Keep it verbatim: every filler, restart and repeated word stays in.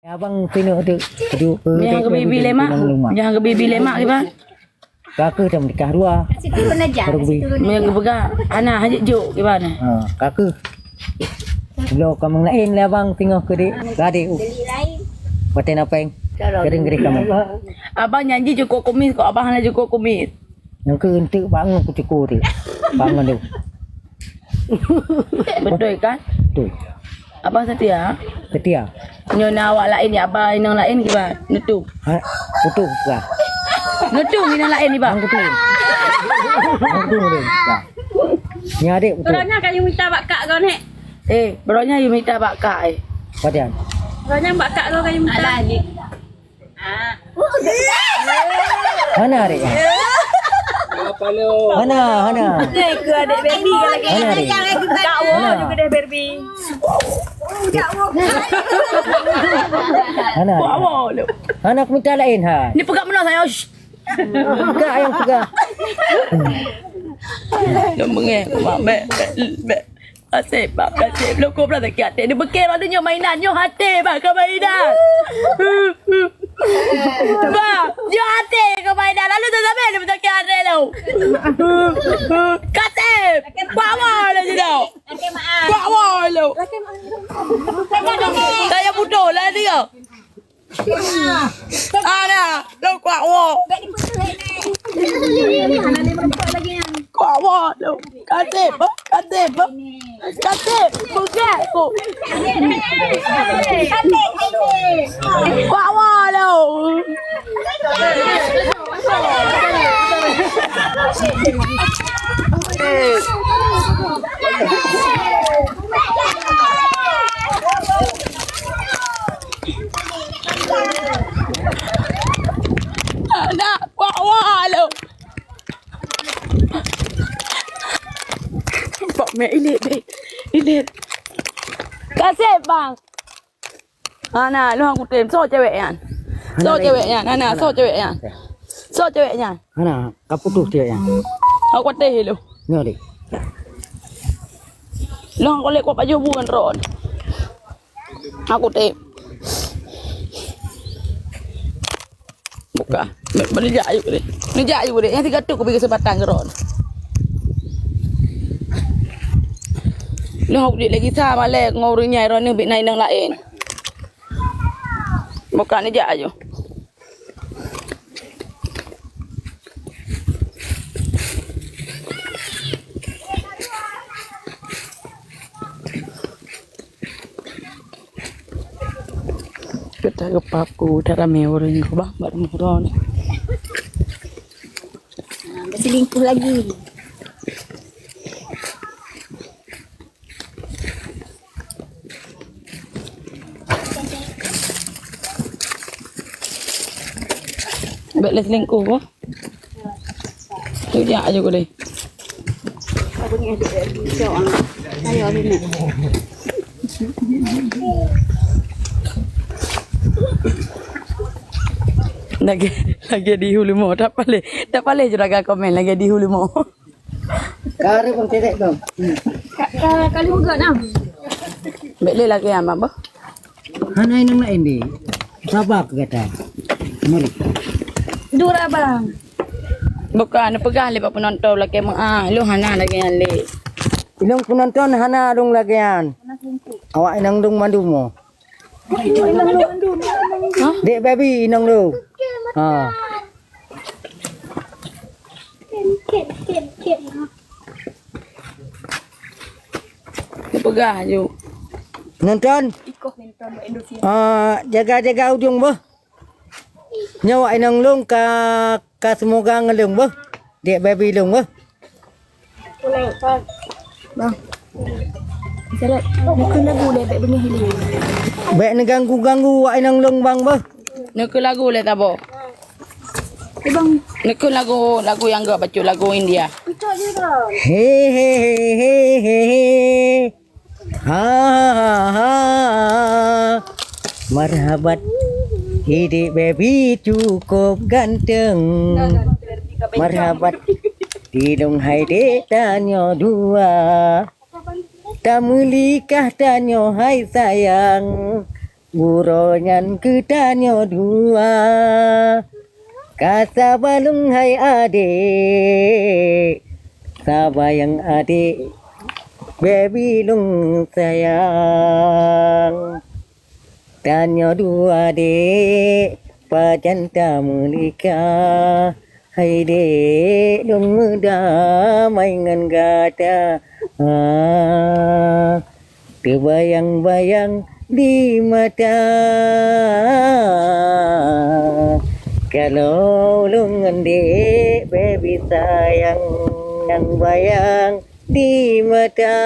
Abang tengok tu, tu, tu, Nyang tu, geubi-bi tu, lemak. tu, tu, tu, Nyang geubi-bi lemak kiban. Ka keuh tam nikah dua. Situ pun aja. Baru geubi. Nyang geupeugah, hana hajat jok kiban. Ha, ka keuh. Bloe kameng laén lé abang tengok keu dek. Gadek, uh. Beli lain. Batèe napeng. Kering-kering kameng. Abang janji jukuk kumis, kok abang hana jukuk kumis. Nyang keu enteuk bangun kucuku tu. Bangun tu. Beutôi kan? Beutôi. Abang setia? Setia. Nyoe na awak laén, ya abang inong laén kiban? Neutu. Ha, beutôi, bukan. Neutu inong laén, Ibang? Hang beutôi. Hang beutôi, bukan. Ni adik beutôi. Droeneuh ka yue mita bak kak droeneuh. Eh, droeneuh yue mita bak kak, eh. Padan. Droeneuh bak kak droeneuh ka yue mita. Alah, ni. Hana, Rik. Hana, hana. Ni ke adik baby ke lagi? Hana, Rik. Kak Wo juga deh baby. Hana, Rik. Kak Wo lu. Hana, aku minta lain, ha. Ni pegang meunoe sayang. Shh. Pegang yang pegang. Dah mengeh, mak, bek, bek, bek. Kaseb, bah, kaseb. Loko pula sakit até. Dia bekeh waktu nyoe mainan. Nyoe até, bah, keu mainan. Bah, nyoe até keu mainan. Lalu tu sampai dia sakit até tu. Kaseb. Kuat wah lah je tau. Kuat wah lu. Saya butuh lah dia. Ada, lo kuat wo. Kuat wo lo. Kaseb, kaseb. Kaseb, peugah ku. Kuat wo lo. Anak, wak, wak, lo. Pak Mek, ilet, deh. Ilet. Kaseb, Bang. Hana, lôn kutem. Soe cewek nyan? Soe cewek nyan? Hana, soe cewek nyan? Soe cewek nyan? Hana, ka putus cewek nyan. Aku kuat teh lu. Nyoe, deh. Lôn kuat lek kuat pajoh bu ngon ron. Aku teh. Buka. Ba-, ba neujak ayuk deh. Neujak ayuk deh. Nyang sigoe tu kubi keuseumpatan keudroe. Nyoe aku lagi sa malèe ngon ureueng nyan, droeneuh bit na inong laén. Buka, neujak ayuk. Kita geupapu, that ramé ureueng geuh bang bak rumoh droe nyoe. Ah, berselingkuh lagi. Bèk lé selingkuh boh. Tu jak aja ku deh. Lagi, lagi di hulu mo. Tak paleh, tak paleh juragan komen lagi di hulu mo. Ka reueh bang tedek dong. Ka, ka, ka lheueh geuh na. Bèk lé lagèe nyan, Mak, boh. Hana inong laén, Dek. Saba keu gata. Mari. Dura, Bang. Bukan, neupeugah lé bak peunonton lakèe meu'ah. Lôn hana lagèe nyan lé. Inong peunonton hana lôn lagèe nyan. Awak inong lôn mandum mo. Hah? Dek baby inong lôn. Ha. Peugah ju. Nonton. Ah, jaga-jaga ujong boh. Nyoe inong lôn ka, ka seumoga ngon lôn boh. Dek baby lôn boh. Bang. Salat, neukheun lagu lé, bèk beungèh lé. Bèk neuganggu-ganggu wak inong lôn bang boh. Neukheun lagu lé, Tabo. Eh, Bang. Neukheun lagu, lagu nyang geuh bacut, lagu India. Ucok je, Bang. He, he, he, he, he, he. Ha, ha, ha, ha. Marhabat. Idik baby cukup ganteng. Marhabat. Di dong hai dek tanyoe dua. Tameulikah tanyoe hai sayang. Uroe nyan keu tanyoe dua ka saba lôn hai adék, saba nyang adék baby lôn sayang. Tanyoe dua dek pajan tameulika, hai dek lôn meudamai ngon gata. Ah, teubayang-bayang di mata. Kalau lôn ngon dek baby sayang, nyang bayang di mata.